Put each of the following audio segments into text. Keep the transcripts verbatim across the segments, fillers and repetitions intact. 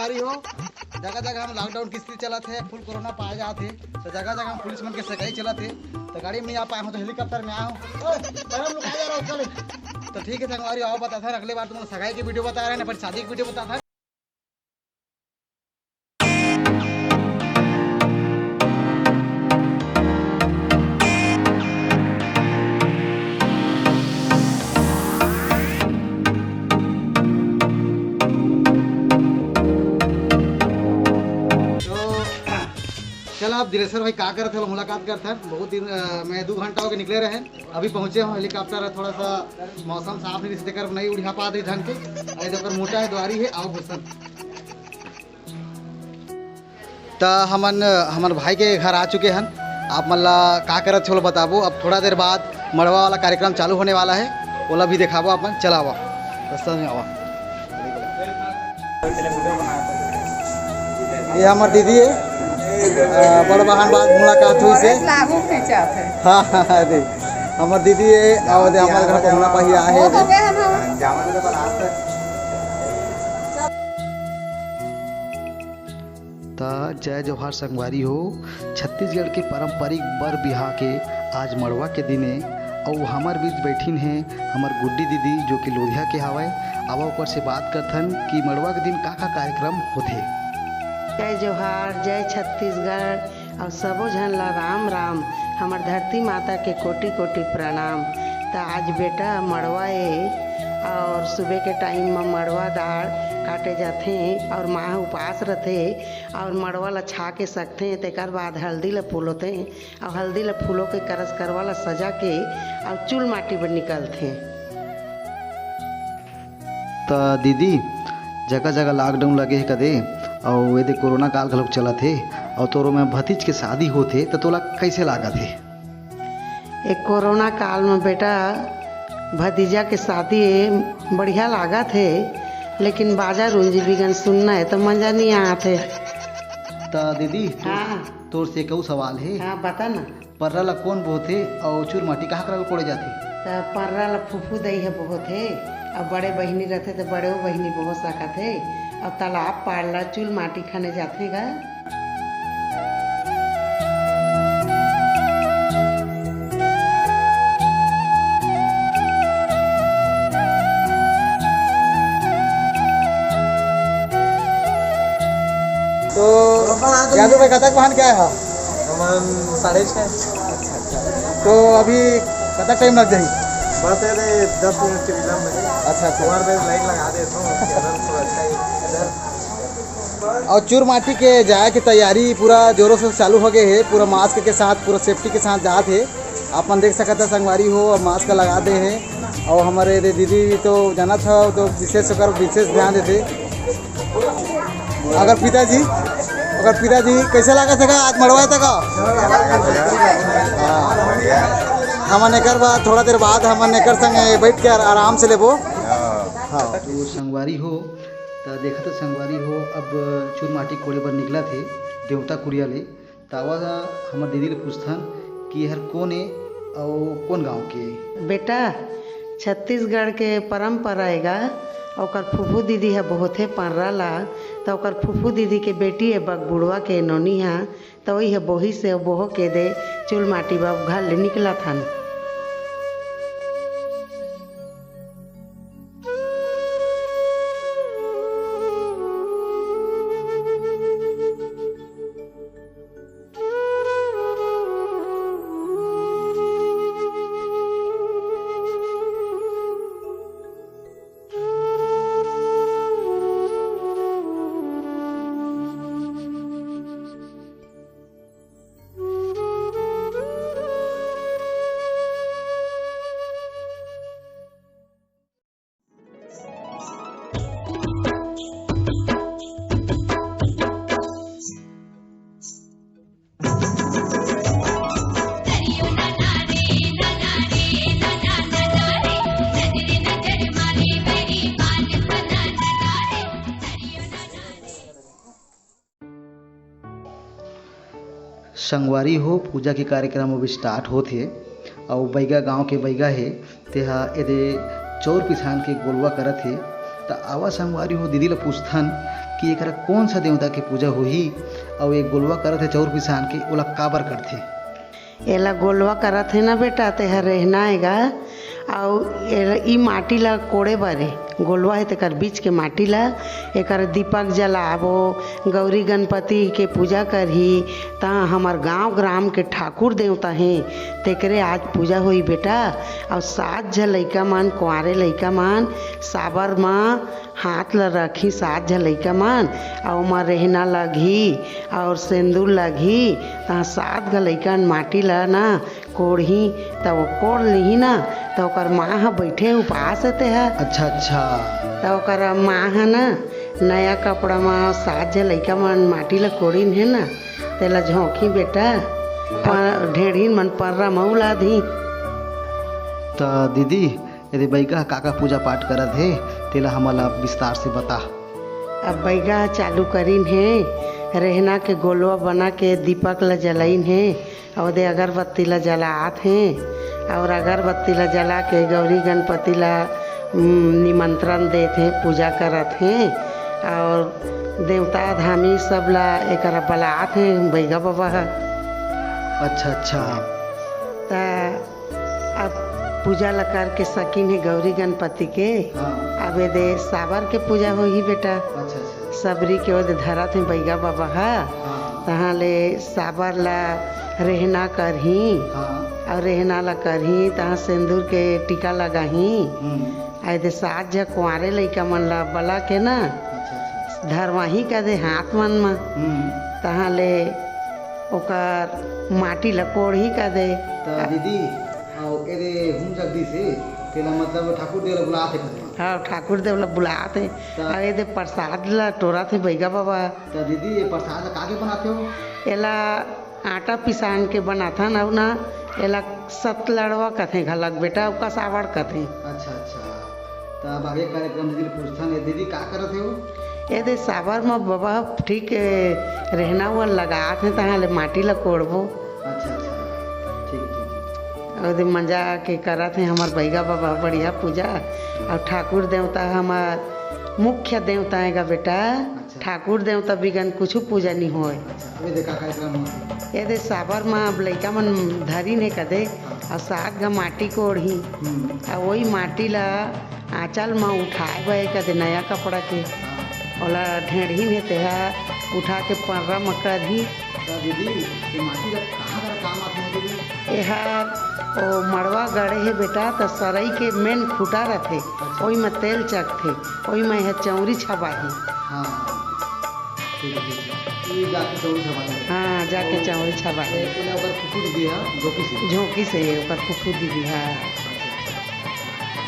संगवारी हो, जगह जगह हम लॉकडाउन के स्थिति चलत हे, फुल कोरोना पाए जात हे, तो जगह जगह हम पुलिस मन के सगाई चलत हे, तो गाड़ी में नहीं आ पाए हो तो हेलीकॉप्टर में आए हो। ओए, पैर में लुका जा रहा हो, चल। तो ठीक है संगवारी, आओ बताथन, अगले बार तुमन सगाई के वीडियो बता रहे हैं, अपन शादी के वीडियो बताथन। तो चला, अब दिलेश्वर भाई का करत हे, मुलाकात करत हे। बहुत दिन, अ, मैं दो घंटा होके निकले रहे, अभी पहुंचे हो। हेलीकॉप्टर हे, थोड़ा सा मौसम साफ नहीं, इसी चक्कर नहीं उड़िया पात हे ढंग के। अरे, ओकर मोटा हे, दुआरी हे, आओ घुसन। त हमन, हमन भाई के घर आ चुके हन। आप मन ला का करत हे, ओला बताबो। अब थोड़ा देर बाद मड़वा वाला कार्यक्रम चालू होने वाला है, ओला भी देखाबो। अपन चला आवा, रास्ता में आवा। ये हमर दीदी है, अ, बड़ बहन बाद मुलाकात हुई से। लागू खींचा थे। हाँ, हाँ, हाँ, दे। हमर दीदी है, और दे हमर घर पहुना पहिया आहे। हो गए हम, हम। त जय जोहार संगवारी हो। छत्तीसगढ़ के पारंपरिक बर बिहाव के आज मड़वा के दिन ए, अउ हमर बीच बैठिन हे हमर गुड्डी दीदी, जो कि लोधिया के हवय। अब ओकर से बात करथन कि मड़वा के दिन का-का कार्यक्रम होथे। जय जोहार, जय छत्तीसगढ़, अउ सबो झन ला राम राम, हमर धरती माता के कोटि कोटि प्रणाम। त आज बेटा मड़वा ए, और सुबह के टाइम म मड़वा दार काटे जाथे, और माँ उपास रथे, और मड़वा ला छा के सकथे, तेकर बाद हल्दी ला फुलोथे, और हल्दी ला फुलो के करस करवा ला सजा के, और चूल माटी बर निकलथे। त दीदी, जगह जगह लॉकडाउन लगे हे कदे, अउ एदे कोरोना काल घलोक चलत हे, अउ तोरो में भतीज के शादी होत हे, त तोला कइसे लागत हे? ए कोरोना काल में बेटा, भतीजा के शादी बढ़िया लागत हे, लेकिन बाजा रूंजी बिगन सुनना हे त मजा नहीं आत हे। त दीदी, तोर, हाँ। तोर से एकऊ सवाल हे। हाँ, बता ना। पर्रा ला कोन बोहथे अउ चूर माटी कहाँ करा कोड़े जाथे? त पर्रा ला फूफू दई ह बोहथे, अउ बड़े बहिनी रथे त बड़े बहिनी बोह सकत हे, अउ तालाब पार ला चूल माटी खने जाथे गा। तो यादव भाई, कतक बहन के आए हो? हमन साढ़े छः। तो अभी कतक टाइम लग जाही? बस ये दे दस मिनट के विलंब है। अच्छा, अच्छा। हमारे पे लाइट लगा दे तो चैनल थोड़ा अच्छा ही इधर। और चूर माटी के जाए के तैयारी पूरा जोरों से चालू हो गए है। पूरा मास्क के साथ, पूरा सेफ्टी के साथ जात है। आप मन देख सकत ह संगवारी हो, अब मास्क लगा दे हे। अउ हमर एदे दीदी तो जानत हव, तो विशेष ओकर विशेष ध्यान देथे। अगर पिताजी, अगर पिताजी कइसे लागत हे का आज मड़वा तक? हाँ। हमन एकर बाद, थोड़ा देर बाद हमन एकर संग बैठ के आर-, आराम से लेबो। हाँ। तो संगवारी हो, त देखत ह संगवारी हो, अब चूर माटी कोड़े बर निकलत हे देवता कुरिया ले। त आवा हमर दीदी ले पूछथन कि एहर कोन ए अउ कोन गांव के ए? बेटा, छत्तीसगढ़ के परंपरा ए गा, ओकर फूफू दीदी ह बोहथे पर्रा ला, त ओकर फूफू दीदी के बेटी ए बगबुड़वा के नोनी ह, त ओही ह बोहिस हे, बोह के दे चूल माटी बर घर ले निकलत हन। संगवारी हो, पूजा के कार्यक्रम अब start होत हे, अउ बैगा गांव के बैगा हे, तेहा एदे चौर पिसान के गोलवा करत हे। त आवा संगवारी हो, दीदी ल पूछथन कि एकरा कौन सा देवता के पूजा होही, अउ ये गोलवा करत हे चौर पिसान के, ओला काबर करथे? एला गोलवा करत हे ना बेटा, तेहा रेहना एगा, अउ एला, ई माटी ला कोड़े बर ए। गोलवा हे तेकर बीच के माटी ला, एकर दीपक जलाबो, गौरी गणपति के पूजा करही, तहाँ हमर गांव ग्राम के ठाकुर देवता हे, तेकरे आज पूजा होही बेटा। अउ सात झ लइका मन, कुंवारे लइका मन, साबर म हाथ ल रखही सात झ लइका मन, अउ ओमा रेहना लगही अउ सेंदूर लगही। तहाँ सात घ लइका मन माटी ल ना कोड़ही, त वो कोड़ लिही ना, त ओकर माँ ह बइठे उपास हे तेहा। अच्छा, अच्छा। त ओकर माँ ह ना नया कपड़ा म सात झ लइका मन माटी ल कोड़िन हे ना, तेला झोंकही बेटा, प-, ढेढ़िन मन पर्रा म उला दिही। त दीदी, एदे बइगा ह का का पूजा पाठ करत हे, तेला हमन ला विस्तार से बता। अब बइगा ह चालू करिन हे, रेहना के गोलवा बना के दीपक ल जलाइन हे, अउ ओदे अगरबत्ती ल जलात हे, अउ अगरबत्ती ल जला के गौरी गणपति ल, उम, निमंत्रण देत हे, पूजा करत हे, अउ देवता धामी सब ल एकरा बलात हे बइगा बबा ह। अच्छा, अच्छा। त अब पूजा ला करके सकिन हे गौरी गणपति के। हाँ। अब एदे साबर के पूजा होही बेटा। अच्छा, अच्छा। सबरी के ओदे धरत हे बइगा बबा ह। हाँ। तहाँ ले साबर ला रेहना करही। हाँ। अउ रेहना ला करही, तहाँ सेंदूर के टीका लगाही। हम्म। अउ एदे सात झ कुंवारे लइका मन ला बला के ना, अच्छा, अच्छा। धरवाही कदे हाथ मन म। हम्म। तहाँ ले ओकर माटी ला कोड़ही कदे। त दीदी, अउ एदे हूम जगदीश हे, तेला मतलब ठाकुर देव ला बुलात हे कदे? हाँ, ठाकुर देव ला बुलात हे। त अउ एदे प्रसाद ला टोरत हे बइगा बबा। त दीदी, ये प्रसाद ला का के बनाते हो? एला आटा पिसान के बनाथन, अउ ना एला सतलड़वा कथे घलक बेटा, अउ कसावड़ कथे। अच्छा, अच्छा। त अब आगे कार्यक्रम दीदी पूछथन, ये दीदी का करत हे वो? एदे साबर म बबा ठीक, ए, रेहना वन लगात हे, तहाँ ले माटी ला कोड़बो। अच्छा, अच्छा। ठीक, ठीक, ठीक। अउ एदे मजा के करत हे हमर बइगा बबा, बढ़िया पूजा। अउ ठाकुर देवता हमर मुख्य देवता हे गा बेटा। अच्छा। ठाकुर देवता बिगन कुछु पूजा नी होय। अच्छा, अब एदे का कार्यक्रम होथे? एदे साबर म अब लइका मन धरिन हे कदे, हाँ। अउ सात घ माटी कोड़ही। हम्म। अउ ओही माटी ला आंचल म उठाए बर कदे नया कपड़ा के, हाँ। ओला ढेढ़िन हे तेहा उठा के पर्रा म करही। त दीदी, ये माटी ला कहाँ कहाँ काम आथे दीदी? एहर ओ मड़वा गड़े हे बेटा, त सरई के मेन खूंटा रथे, अच्छा। ओही म तेल चघथे, ओही म एहर चौंरी छबाही। हाँ, हाँ। ठीक है, ठीक है। ये जाके चौंरी छबाही। हाँ, जाके और चौंरी छबाही। ये, ये ओकर फुफू दीदी है, झोंकी से। झोंकी से ओकर फुफू दीदी है।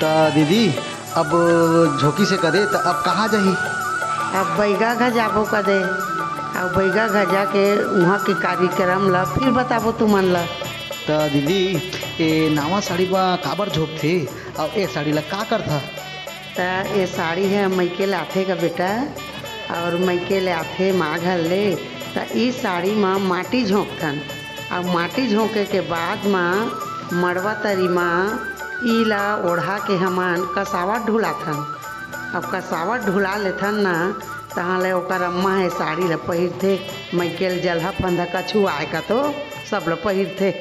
त दीदी, अब झोंकी से कदे, त अब कहाँ जाही? अब बइगा घ जाबो कदे, अब बइगा घ जाके उहाँ के कार्यक्रम ला फिर बताबो तुमन ला। त दीदी, ए नावा साड़ी मा काबर झोंकथे, अउ ए साड़ी ला का करथा? त ए साड़ी हे मइके लाथे गा बेटा, अउ मइके ले आथे माँ घर ले, त ई साड़ी मा माटी झोंकथन। अउ माटी झोंके के बाद म मड़वा तरी म ईला ओढ़ा के हमन कसावट ढुलाथन। अउ कसावट ढुला लेथन न, तहाँ ले ओकर अम्मा ह साड़ी ल पहिरथे, मइके ल जलहा फंदा कछु आय का तो सब ल पहिरथे।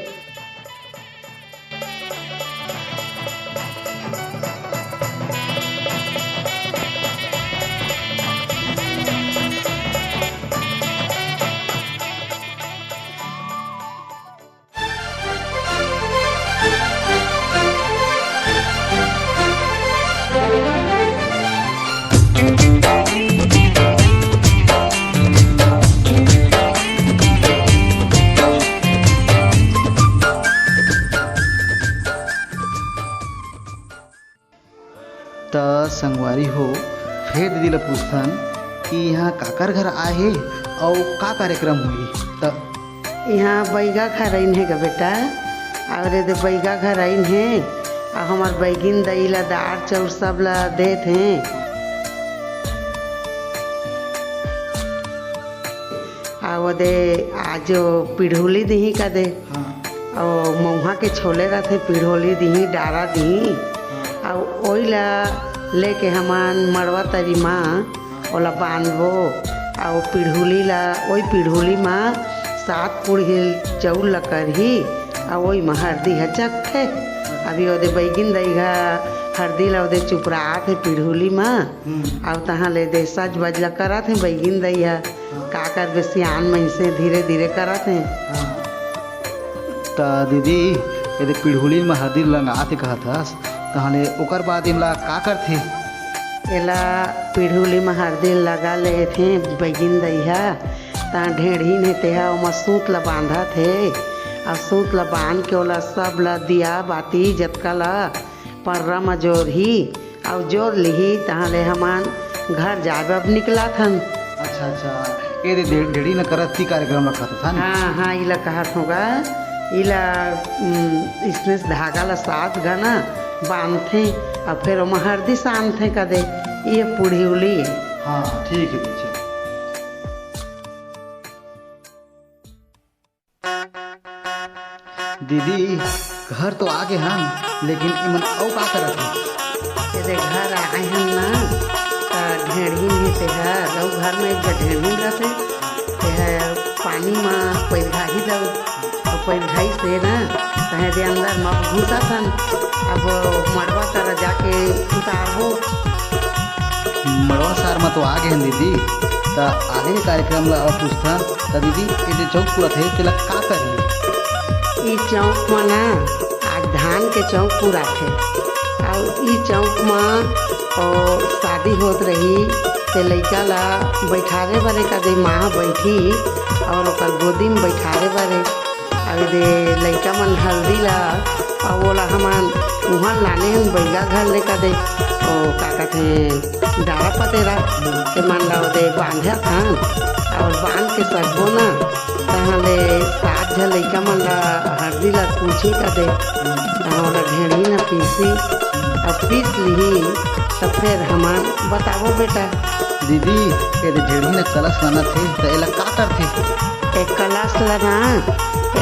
त संगवारी हो, फेर दीदी ल पूछथन कि इहाँ काकर घर आए हे अउ का कार्यक्रम होही। त इहाँ बइगा घर आइन हे गा बेटा, अउ एदे बइगा घर आइन हे, अउ हमर बइगिन दई ला दार चाउर सब ला देत हे। अउ ओदे आज पिढ़ौली दिही कदे। हाँ। अउ मउहा के छोले रथे, पिढ़ौली दिही, डारा दिही। हाँ। अउ ओइला लेके हमन मड़वा तरी मा हाँ। ओला बांधबो, अउ पिढ़ुली ला, ओई पिढ़ुली म सात पुड़हिल चउर ला करही, अउ ओई म हरदी ह चघथे। अभी ओदे बैगिन दई ह हरदी ला ओदे चुपरात हे पिढ़ुली म, हम्म। अउ तहाँ ले दे सज बज ला करत हे बैगिन दई ह। हाँ। का करबे, सियान मइनसे धीरे धीरे करत हे। हाँ। त दीदी, एदे पिढ़ुली म हरदी लंगात हे कहत हस, तहाँ ले ओकर बाद एमला का करथे? एला पिढ़ुली म हरदी लगा लेथे बैगिन दई ह, तहाँ ढेड़ही ने तेहा ओमा सूत ल बांधत हे, अउ सूत ल बांध के ओला सब ल दिया बाती जतका ल पर्रा म जोरही, अउ जोर लिही, तहाँ ले हमन घर जाए बर निकलत हन। अच्छा, अच्छा, एदे ढे-, ढेड़ही न करत ती कार्यक्रम रखत हन? हाँ, हाँ, इला कहत हों गा, इला, उम, इसने धागा ला सात घना बांधथे, अउ फेर ओमा हरदी सानथे कदे, ये पुढ़िउली। हाँ, ठीक हे, ठीक हे। दीदी, घर तो आ गे हन, लेकिन इमन अउ का करत हे? एदे घर आए हन ना, त ढेड़ही हे तेहर, अउ घर में एक ढेड़ही रथे, तेहर पानी म पैरघाही दऊ, अउ पैरघाही से ना, तहें दे अंदर म घुसत हन। अब मड़वा करा जाके उतारबो। मड़वा सार म तो आ गे हन दीदी, त आगे के कार्यक्रम ला अउ पूछथन। त दीदी, ये जो चौक पूरा थे, तेला का करही? ई चौक म ना आज धान के चौक पूरा थे, अउ ई चौक म ओ शादी होत रही, ते लइका ला बैठारे बरे का दे माँ बैठी, अउ ओकर गोदी म बैठारे बरे। अउ दे लइका मन हल्दी ला, अउ ओला हमन उहाँ लाने हन बइगा घर ले का दे, ओ का कथे, डारा पतेरा, ते मन ला ओदे बांधत हन, अउ बांध के सजबो ना, तहाँ ले सात झन लइका मन ला हरदी ला पूछी का दे, तहाँ ओला ढेड़ही न पीसी, अउ पीस लिही, त फेर हमन बताबो बेटा। दीदी, एदे ढेड़ही न कलश लानत हे, त एला का करथे? ए कलश ला ना,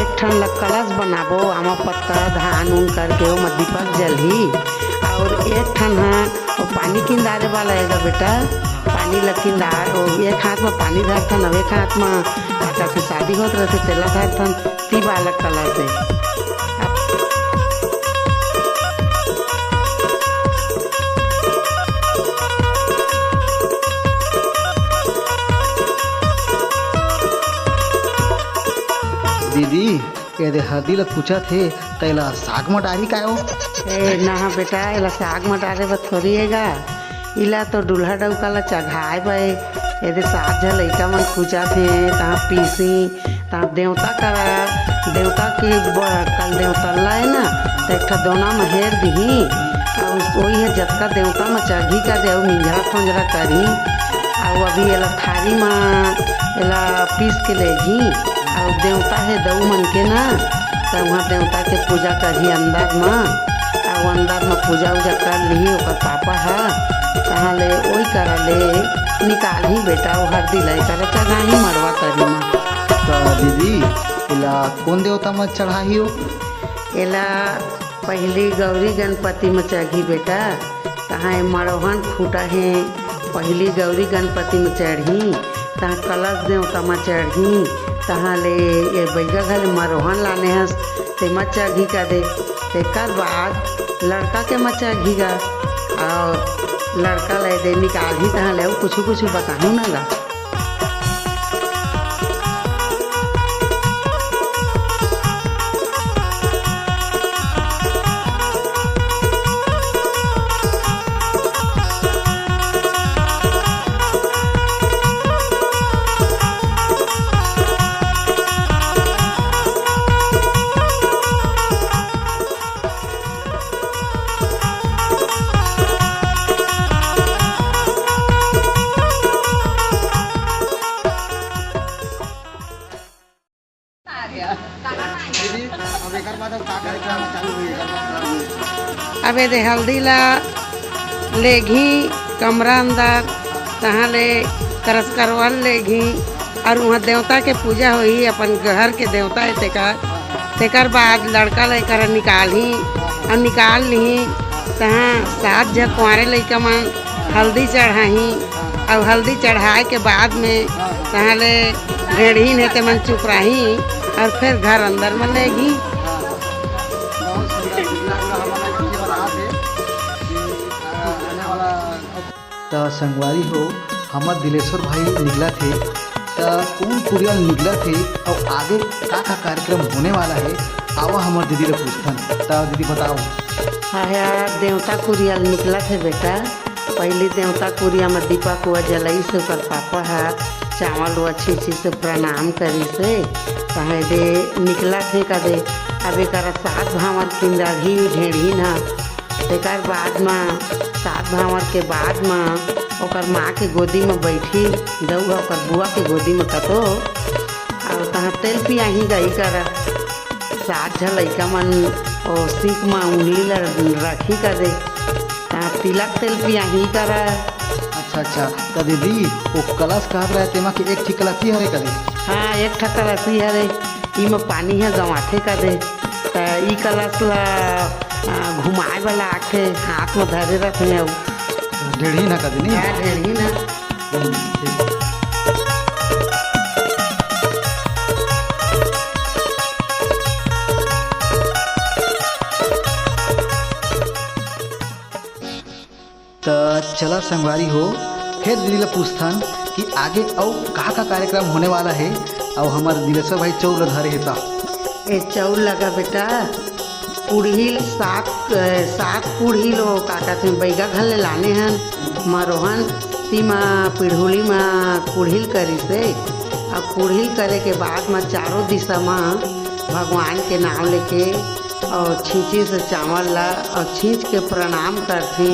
एक ठन ला कलश बनाबो, आमा पत्ता, धान उन करके ओमा दीपक जलही, अउ एक ठन हा ओ पानी किंदारे वाला हे गा बेटा, पानी ल किंदार, ओ एक हाथ म पानी धरथन, अउ एक हाथ म आटा के शादी होत रहिथे, तेला धरथन, ती वाला कलश हे। दीदी, एदे हरदी ल कुचत हे, त एला साग म डारही काय ओ? ए, ना बेटा, एला साग म डारे बर थोड़ी हे गा। इला तो दूल्हा डउका ल चघाए बर, एदे सात झन लइका मन कुचत हे, तहाँ पीसी, तहाँ देवता करा, देवता के ब-, कल देवता लाए ना, त एक ठा दोना म हेर दिही, अउ ओही ह जतका देवता म चघही का दे, अउ मिंजरा खोंजरा करही, अउ अभी एला थारी म एला पीस के लेगही, अउ देवता हे दऊ मन के ना, त उहाँ देवता के पूजा करही अंदर म, अउ अंदर म पूजा उजा कर लिही ओकर पापा ह, तहाँ ले ओही करा ले निकालही बेटा, ओ हरदी ला एकरा चघाही मड़वा तरी म। त दीदी, एला कोन देवता म चढ़ाही ओ? एला पहिली गौरी गणपति म चढ़ही बेटा, तहाँ ए मड़ोहन खूटा हे, पहिली गौरी गणपति म चढ़ही, तहाँ कलश देवता म चढ़ही, तहाँ ले ए बइगा घर ले मड़ोहन लाने हस, तेमा चढ़ही का दे। तेकर बाद लड़का के म चढ़ही गा, अउ लड़का ल एदे निकालही, तहाँ ले अउ कुछु कुछु बताहूँ ना गा। अब एदे हल्दी ला लेगही कमरा अंदर, तहाँ ले करस करवा लेगही, अउ उहाँ देवता के पूजा होही, अपन घर के देवता हे तेकर। तेकर बाद लड़का लइका ला निकालही, अउ निकाल लिही, तहाँ सात झन कुंवारे लइका मन हल्दी चढ़ाही, अउ हल्दी चढ़ाए के बाद में तहाँ ले ढेढ़ीन हे तेमन चुपराही अउ फेर घर अंदर में लेगी। त संगवारी हो, हमर दिलेश्वर भाई निकलत हे, त कोन कुरिया ल निकलत हे अउ आगे का का कार्यक्रम होने वाला हे, आवा हमर दीदी ल पूछथन। त दीदी बताओ। हाँ यार, देवता कुरिया ल निकलत हे बेटा। पहिली देवता कुरिया म दीपक उआ जलइस, ओकर पापा ह चावल उआ छींचिस, प्रणाम करिस, तहाँ दे निकलत हे कदे। अब एकरा सात भांवर किंदरही ढेढ़ीन ह। तेकर बाद म सात भांवर के बाद म ओकर माँ के गोदी म बइठी, दऊ ह ओकर बुआ के गोदी म कतो, अउ तहाँ तेल पियाही गई करा। सात झन लइका मन ओ सीख म उंगली ल रखी कदे, तहाँ तिलक तेल पियाही करा। अच्छा, अच्छा, त दीदी, ओ कलश कहत रहे, तेमा के एक ठी कलश ही हरे कदे? हाँ, एक ठा कलश ही हरे। इमा पानी ह गंवाथे कदे, त ई कलश ल, आ, घुमाए वाला आथे, हाथ म धरे रथे अउ। ढेढ़ीन ह कदे नहीं? हाँ, ढेढ़ीन ह। हम्म, ठीक। त चला संगवारी हो, फेर दीदी ल पूछथन कि आगे अउ का का कार्यक्रम होने वाला हे, अउ हमर दिलेश्वर भाई चउर ल धरे हे त। ए चउर लगा बेटा, कुड़हिल सात, अ, सात कुड़हिल ओ का कथे, बैगा घर ले लाने हन, मरोहन, तीमा पिढ़ुली म कुड़हिल करिस हे, अउ कुड़हिल करे के बाद म चारों दिशा म भगवान के नाम लेके अउ छींचिस चावल ला अउ छींच के प्रणाम करथे।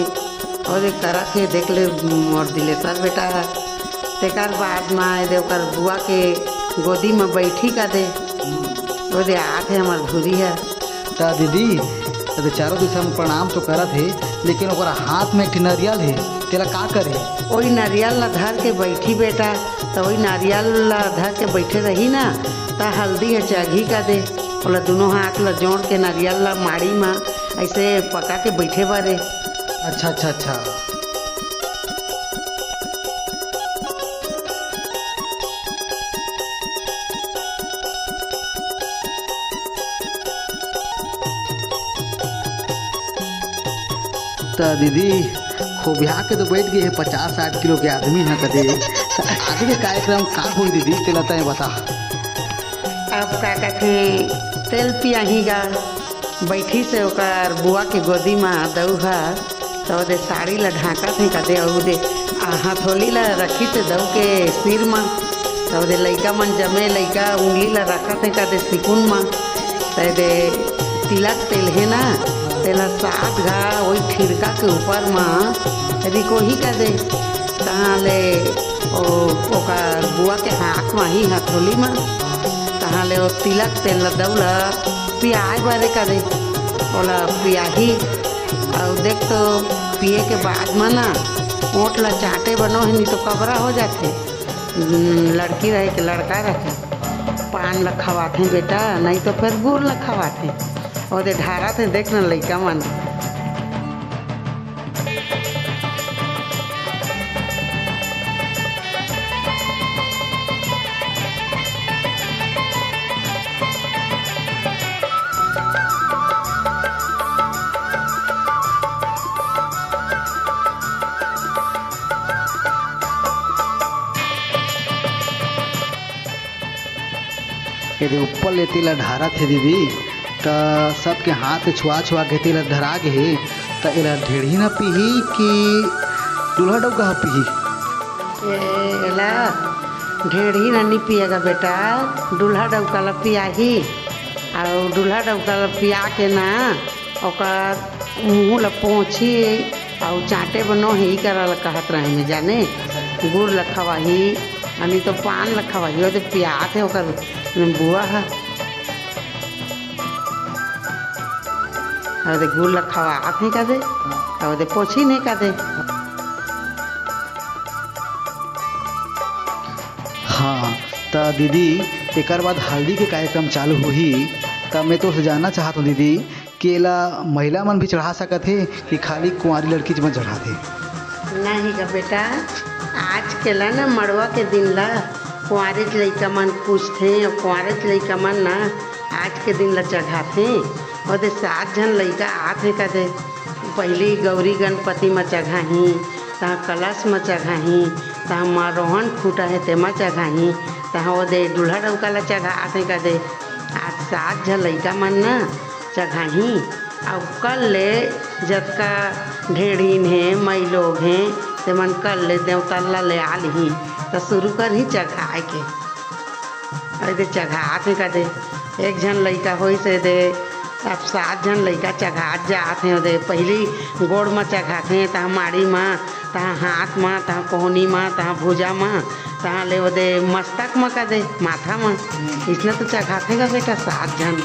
अउ ये करत हे, देख ले मोर दिलेसर बेटा ह। तेकर बाद म एदे ओकर बुआ के गोदी म बइठी कदे। ओदे आत हे हमर भूरी ह। त दीदी, त चारों दिशा म प्रणाम तो करत हे, लेकिन ओकर हाथ म एक ठी नरियल हे, तेला का करे? ओही नरियल ला धर के बइठी बेटा, त ओही नरियल ला धर के बइठे रही ना, त हल्दी ह चघी कदे। ओला दुनों हाथ ला जोड़ के नरियल ला माड़ी म अइसे पका के बइठे बर हे। अच्छा, अच्छा, अच्छा। त दीदी, खोबिहा के तो बइठ गे हे पचास साठ किलो के आदमी ह कदे। त आगे के कार्यक्रम का होही दीदी, तेला तैं बता। अब का कथे, तेल पियाही गा। बइठिस हे ओकर बुआ के गोदी म दऊ ह, त ओदे साड़ी ल ढांकत हे कदे, अउ ओदे, आ, हथौली ल रखिस हे दऊ के सिर म, त ओदे लइका मन जमे लइका उंगली ल रखत हे कदे सिकुन म, त एदे तिलक तेल हे ना, तेला सात घा ओही ठिरका के ऊपर म रिकोही कदे, तहाँ ले ओ, ओकर बुआ के हाथ म ही हथौली म, तहाँ ले ओ तिलक तेल ल दऊ ल पियाए बरे कदे, ओला पियाही। अउ देख तो पिए के बाद म ना ओंठ ल चाटे बनो हे, नहीं तो कबरा हो जाथे। हम्म, लड़की रहे के लड़का रहे, पान ल खवाथे बेटा, नहीं तो फेर गुर ल खवाथे। ओदे ढारत हे, देख न लइका मन। एदे ऊपर ले तेला ढारत हे दीदी, त सबके हाथ छुआ छुआ के तेला धरा गे हे, त एला ढेढ़ी न पीही कि दूल्हा डउका ह पीही? ए, एला ढेढ़ी न नी पिएगा बेटा, दूल्हा डउका ल पियाही। अउ दूल्हा डउका ल पिया के ना ओकर मुँह ल पोंछी अउ चाटे बनो हे, ई करा ल कहत रहे मैं जाने, गुर ल खवाही, अ नी तो पान ल खवाही, ओदे पियात हे ओकर बुआ ह। अउ ओदे गुर ल खवात हे कदे, अउ ओदे पोछी नहीं कदे। हाँ, त दीदी, एकर बाद हल्दी के कार्यक्रम चालू होही, त मैं तोसे जानना चाहत हूँ दीदी, कि एला महिला मन भी चढ़ा सकत हे कि खाली कुंवारी लड़की मन चढ़ाथे? नहीं गा बेटा, आज के ला ना मड़वा के दिन ला कुंवारेच लइका मन पूछथे, अउ कुंवारेच लइका मन ना आज के दिन ला चघाथे। ओदे सात झन लइका आथे कदे, पहिली गौरी गणपति म चघाही, तहाँ कलश म चघाही, तहाँ माँ रोहन खूटा हे तेमा चघाही, तहाँ ओदे दूल्हा डौका ला चघाथे कदे। आज सात झन लइका मन ना चघाही, अउ कल ले जतका ढेढ़ीन हे, मई लोग हे, तेमन कल ले देवता ला ले आ लिही, त शुरू करही चघाए के। अउ एदे चघात हे कदे, एक झन लइका होइस एदे, अब सात झन लइका चघात जात हे ओदे। पहिली गोड़ म चघाथे, तहाँ माड़ी म, तहाँ हाथ म, तहाँ कोहनी म, तहाँ भुजा म, तहाँ ले ओदे मस्तक म कदे, माथा म। इसने तो चघाथे गा बेटा, सात झन।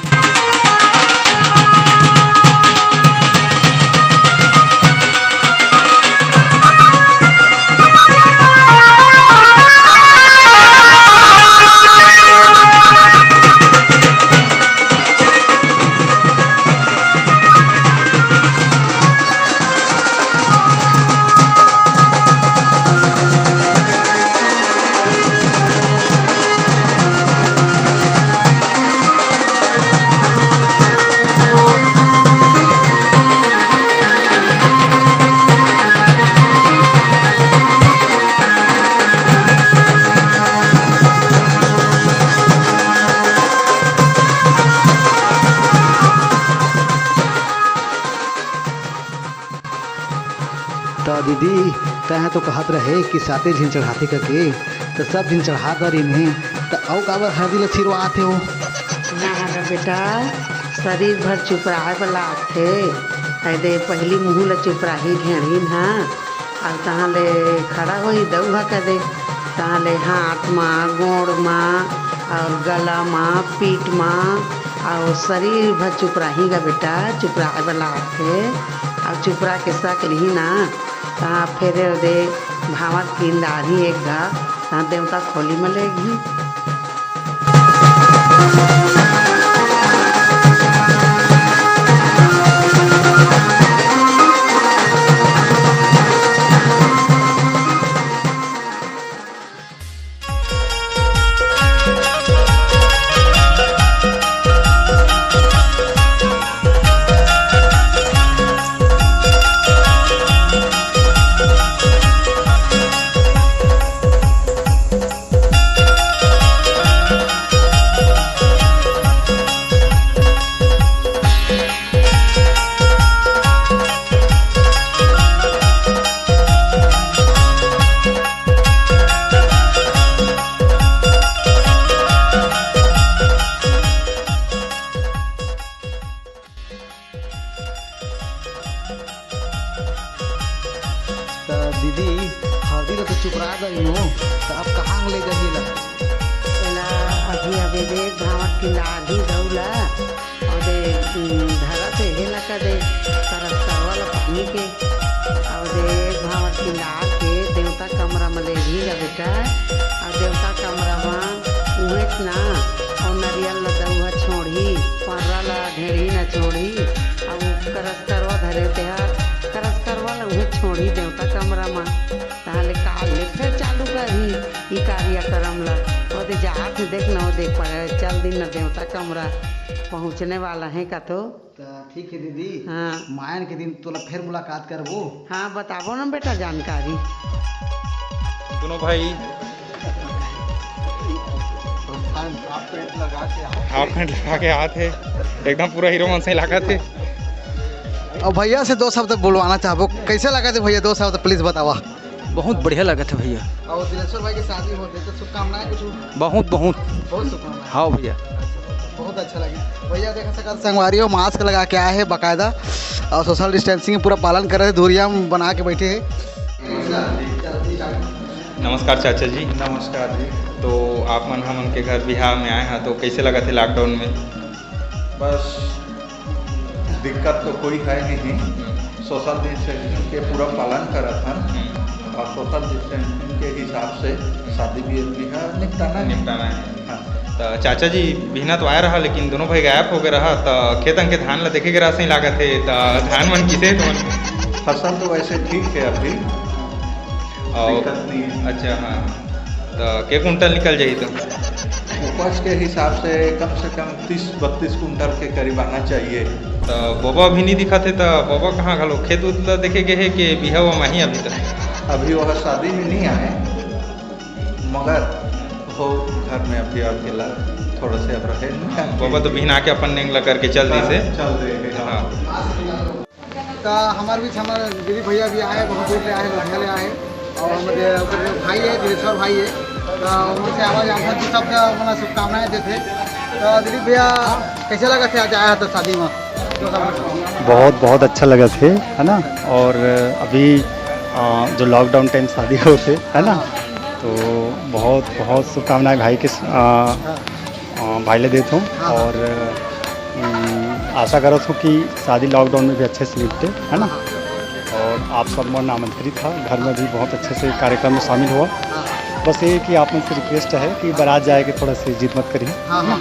त दीदी, तैं तो कहत रहे कि साते झिन चढ़ाथे कके, त सब झिन चढ़ा डरिन हे, त अउ काबर हरदी ल छिरवात हे ओ? ना रे बेटा, शरीर भर चुपराए वाला आथे। एदे पहिली मुँह ल चुपराही ढेढ़ीन हा, अउ तहाँ ले खड़ा होही दऊ हा कदे, तहाँ ले हाथ म, गोड़ म, अउ गला म, पीठ म, अउ शरीर भर चुपराही गा बेटा, चुपराए वाला आथे। अउ चुपरा के सक लिही ना, तहाँ फेर ओदे भांवर किंदारही एक घात, तहाँ देवता खोली म लेगही। त दीदी, हरदी ला तो चुपरा डरिन हो, त अब कहाँ ले जाही एला? एला अभी, अभी दे, भांवर किंदारही दऊ ला, अउ दे, उम, धरत हे, हे लका दे, करस करवा ला पानी के, अउ दे, भांवर किंदार के देवता कमरा म लेगही गा बेटा, अउ देवता कमरा म उहेच ना, अउ नरियल ला दऊ हा छोड़ही, पंडरा ला ढेढ़ीन हा छोड़ही, अउ करस करवा धरे तेहा, करस करवा ला उहेच छोड़ही देवता कमरा म। तहाँ ले काल ले फेर चालू करही ई कार्यक्रम ला। ओदे जात हे, देख ना, ओदे पर चल दिन ना देवता कमरा पहुँचने वाला हे का तो। त ठीक हे दीदी, हाँ। मायन के दिन तोला फेर मुलाकात करबो। हाँ, बताबो ना बेटा जानकारी। सुनो भाई, हाफ पैंट लगा के आत हे, एकदम पूरा हीरो मन से लागत हे। अब भैया से दो शब्द बोलवाना चाहबो, कैसे लागत हे भैया, दो शब्द please बतावा। बहुत बढ़िया लागत हे भैया। अउ दिलेश्वर भाई के शादी होथे त शुभकामनाएं कुछ? बहुत, बहुत। बहुत शुभकामनाएं। हाँ भैया। बहुत अच्छा लगे भैया। देख सकत संगवारी हो, mask लगा के आए हे बाकायदा, अउ social distancing पूरा पालन करे हे, दूरियां बना के बैठे हे। नमस्कार चाचा जी। नमस्कार जी। तो आप मन हमन के घर बिहाव में आए हा, तो कैसे लगत हे lockdown में? बस दिक्कत तो कोई है नहीं, social distancing के पूरा पालन करत हन। हम्म। अउ social distancing के हिसाब से शादी भी बिहा निपटाना है। निपटाना है। हाँ। त चाचा जी, बिहना तो आए रहा, लेकिन दोनों भाई गायब हो गए रहा, त खेतन के धान ला देखे के रहा सही लागत हे, त धान मन किसे तुमन? फसल तो वैसे ठीक है अभी, और दिक्कत नहीं है। अच्छा, हाँ, तो के कुंटल निकल जाही तो? उपज के हिसाब से कम से कम तीस बत्तीस कुंटल के करीब आना चाहिए। तो बाबा अभी नहीं दिखत हे, तो बाबा कहाँ घलो खेत उत ला देखे गए हे कि बिहाव माही अभी तक? अभी वह शादी में नहीं आए, मगर हो घर में अभी अकेला थोड़ा से अब रहे। बाबा तो बिहना के अपन नेंग ला करके चल दिस हे। चल रहे हैं। हाँ। तो हमारे बीच हमारे दिलीप भैया भी आए, बहुत दूर ले आए, लुधियाना ले आए। और हमारे भाई है, दिलेश्वर भाई है, तो उनसे आवाज आंसर की शब्द अपना शुभकामनाएं देते। तो दिलीप भैया, कैसे लगा थे आज आया था शादी में? बहुत, बहुत अच्छा लगा थे, है ना। और अभी, आ, जो लॉकडाउन टाइम शादी हो थे, है ना, तो बहुत, बहुत शुभकामनाएं भाई के, आ, अ, भाई ले देत हूँ। हाँ, हाँ। और, अम, आशा करत हूँ कि शादी लॉकडाउन में भी अच्छे से निपटे, है ना? हाँ। और आप सब मन आमंत्रित था, घर में भी बहुत अच्छे से कार्यक्रम में शामिल हुआ। हाँ। बस ये कि आप मन से रिक्वेस्ट है कि बारात जाए के थोड़ा सी जिद मत करिए। हाँ, हाँ।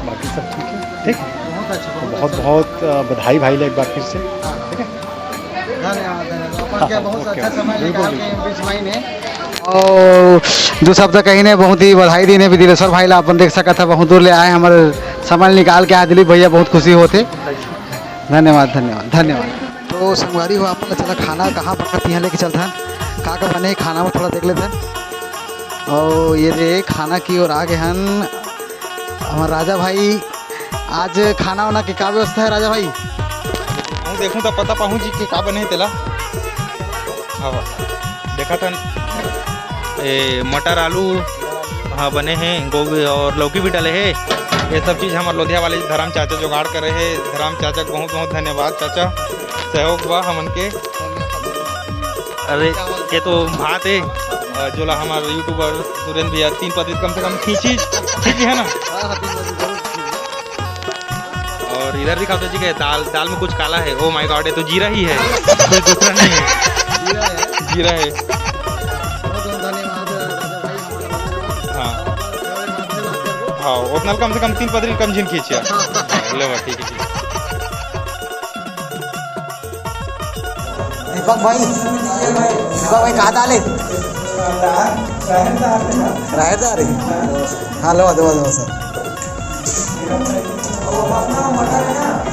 बाकी सब ठीक है, ठीक? बहुत अच्छा, तो बहुत बहुत, अच्छा। बहुत, अ, बधाई भाई ले एक बार फिर से, हाँ। ठीक है? धन्यवाद, धन्यवाद। अपन के बहुत ओके, अच्छा समय बिल्कुल, निकाल के बिल्कुल। बीच में ही ने। और दू शब्द कही ने, बहुत ही बधाई दीन हे दिलेश्वर भाई ला। अपन देख सकत हा, बहुत दूर ले आए, हमर समय निकाल के आए दिलीप भैया, बहुत खुशी होथे। धन्यवाद, धन्यवाद, धन्यवाद। तो संगवारी हो, अपन ला चला खाना कहाँ बनत, यहाँ लेके चलथन, का का बने खाना में थोड़ा देख लेथन। और ये दे खाना की ओर आ गए हन। हमार राजा भाई, आज खाना वाना के का व्यवस्था है राजा भाई? हूँ देखूँ तो पता पाहूँ जी के का बने हे तेला। हाँ, देखा था ए, मटर आलू, हाँ, बने हैं, गोभी और लौकी भी डाले हैं। ये सब चीज़ हमारे लोधिया वाले धर्म चाचा जुगाड़ करे हैं। धर्म चाचा को बहुत बहुत धन्यवाद चाचा, सहयोग बा हमन के। अरे, ये तो भात है, अ, जोला हमारे यूट्यूबर सुरेंद्र भैया तीन पत्ती कम से कम खींची, खींची है ना? हाँ, हाँ, तीन पत्ती जरूर खींची। और इधर दिखाओ तो जी, क्या है? दाल, दाल में कुछ काला है। Oh my God, ये तो जीरा ही है, कोई दूसरा नहीं है। जीरा है। जीरा है। बहुत बहुत धन्यवाद, राजा भाई। हाँ। हाँ, उतना कम से कम तीन पत्ती कम झिन खींचिया। हाँ, ले बा, ठीक है, ठीक है। दीपक भाई, दीपक भाई, कहाँ डाले? राहेर डाले। हाँ, लो, दो, दो, सर।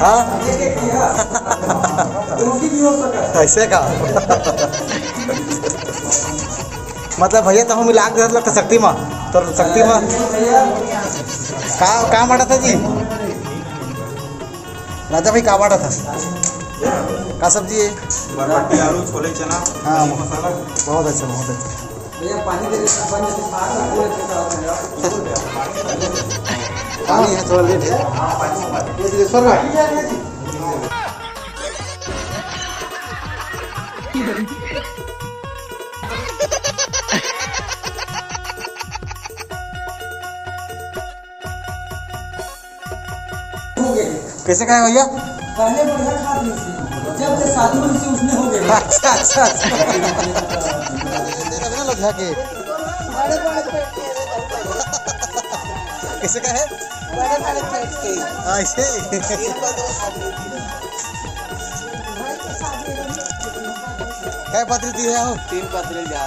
हाँ? ऐसे का? मतलब भैया, तो हम मिला के रख सकती माँ, तो सकती माँ। का, का माड़ा था जी? राजा भाई, का बाटा था? का सब्जी है? बरबट्टी, आलू, छोले, चना, हाँ, पनीर मसाला। बहुत अच्छा, बहुत अच्छा। भैया, पानी दे दे, पानी दे दे, पानी दे दे। पानी है, थोड़ा लेट है। ये दे दे, सर। कैसे खाए भैया? पहले बढ़िया खात रही थी, जब से शादी हुई से उसने हो गया। अच्छा, अच्छा, अच्छा। तभी ना लोग जाके। बड़े बड़े पेट के। कैसे का है? बड़े बड़े पेट के। हाँ, ऐसे। कै पत्री दिए हो? तीन पत्री जा।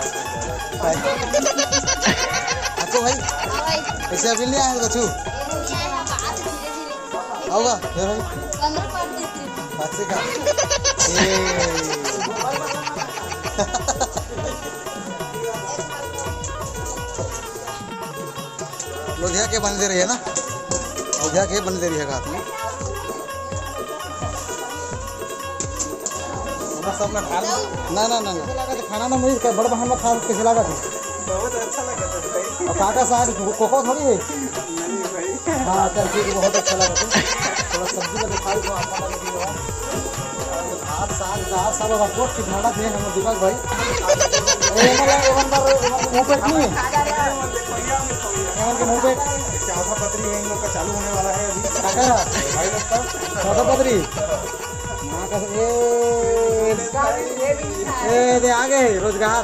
आपको भाई? भाई। कैसे अभी नहीं आए हो कछु? आऊँगा, हे भाई। पंद्रह पत्री। अच्छे का? ए। लोधिया के बन दे रही है ना? लोधिया के बन दे रही है हाथ में। ना, ना, ना, ना। खाना ना मिली, बड़ बहन में खा के चला गया। बहुत अच्छा लगा था भाई। और काका साग कोको थोड़ी है। नहीं भाई। हाँ, चल ठीक है, बहुत अच्छा लगा था। थोड़ा सब्जी का दिखाई दो आप लोगों को। भात, साग, दाल, सब रखो, कितना थे हम दीपक भाई। ए, एमन ला, एमन बर, एमन के मुंह पे नहीं है। एमन के मुंह पे। चौथा पत्री है इन लोग का, चालू होने वाला है अभी। काका? भाई लोग का। चौथा पत्री? माँ का, ए, ए, दे आ गए रोजगार।